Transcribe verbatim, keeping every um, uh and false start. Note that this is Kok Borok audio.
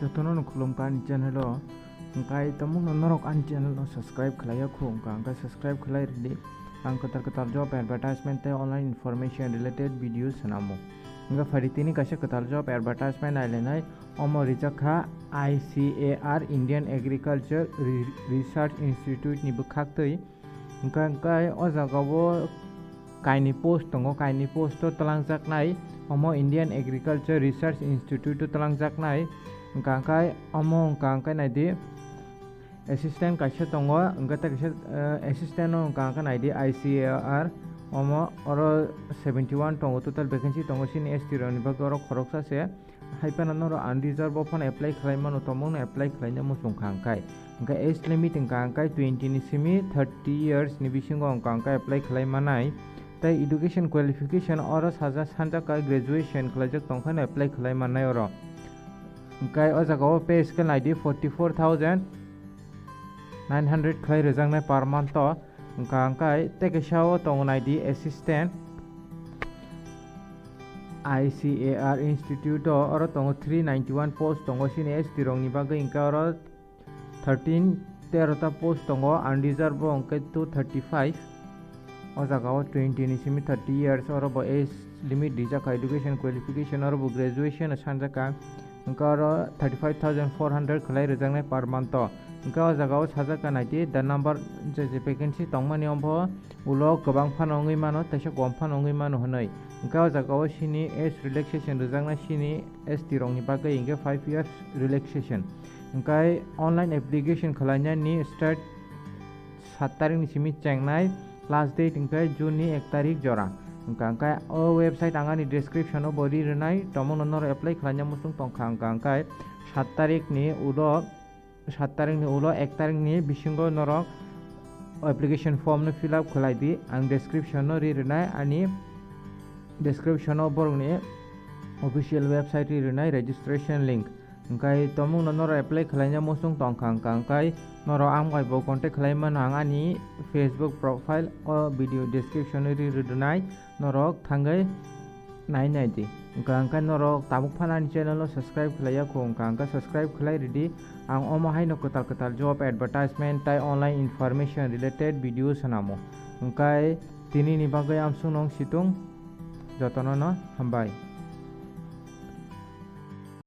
Jotono no khulumkha ani channel o. Hwnkhe tamungno norok ani channel no subscribe khlaiya kho wngkha, hwnkhe subscribe khlai rwdi. Ang kwtal kwtal job advertisement tei online information related video swnamo. Hwnkhe phaidi tini kaisa kwtal job advertisement nailainai. Omo rijak kha I C A R, Indian Agriculture Re-, Research Institute ni bwkhaktwi. Hwnkhe, hwnkhe o jagao kainwi post tongo, kainwi post o twlangjaknai, omo Indian Agriculture Research Institute o twlangjaknai. Hwnkhe, hwnkhe omo hwnkhe, hwnkhe naidi assistant kaisa tongo, hwnkhe tei kaisa, eh, assistant no hwnkhe, hwnkhe naidi I C A R, omo oro seventy one tongo, total vacancy tongo, chini S T rok ni bagwi oro khoroksa se. Hai phano norok unreserved o phano apply khlai mano, tongmungno apply khlaina muchung kha hwnkhe. Hwnkhe age limit wngkha hwnkhe twenty ni simi thirty years ni bisingo wngkha hwnkhe apply khlai manai. Tei education qualification oro sajak sanjak kha graduation khlaijak tongkha hwnkhe apply khlai mannai oro. Hwnkhe o jagao pay scale naidi forty four thousand nine hundred khlai rwjaknai per month o. Wngkha hwnkhe tei kaisa o tongo naidi assistant I C A R institute o, oro tongo three ninety one post tongo chini S T rok ni bagwi, hwnkhe oro thirteen tero ta post tongo, unreserved bo hwnkhe two thirty five, o jagao twenty ni simi thirty years, oro bo age limit rijak kha, education qualification oro bo graduation sanjak kha. Hwnkhe oro thirty five thousand four hundred khlai rwjaknai per month o. Hwnkhe o jagao sajak kha naidi, the number je je vacancy tongmani omo ulo kwbang phano wngwi mano, teisa kom phano wngwi mano hwnwi. Hwnkhe o jagao chini age relaxation rwjaknai chini S T rokni bagwi hwnkhe five years relaxation. Hwnkhe online application khlainani start sat tarikni simi chengnai, last date hwnkhe June ni ek tarik jora. Hwnkha hwnkhe o website ang ani description o bo ri rwnai, tongmungno norok apply khlaina muchung tongkha. Hwnkha hwnkhe sat tarikni ulo, sat tarikni ulo ek tarikni bisingo norok application form no fill up khlai di. Ang description no ri rwnai, ani description o borokni official website ri rwnai, registration link. Hwnkhe tongmungno norok apply khlaina muchung tongkha, hwnkha hwnkhe norok ang bai bo contact khlai mano, ang ani Facebook profile o video description o ri rwnai, norok thangwi nai nai di. Hwnkha hwnkhe norok tabuk phano ani channel o subscribe khlaiya kho, hwnkha hwnkhe subscribe khlai rwdi. Ang omo haino kwtal kwtal job advertisement tei online information related video swnamo. Hwnkhe tinini bagwi amsukno wng situng, jotono no hambai.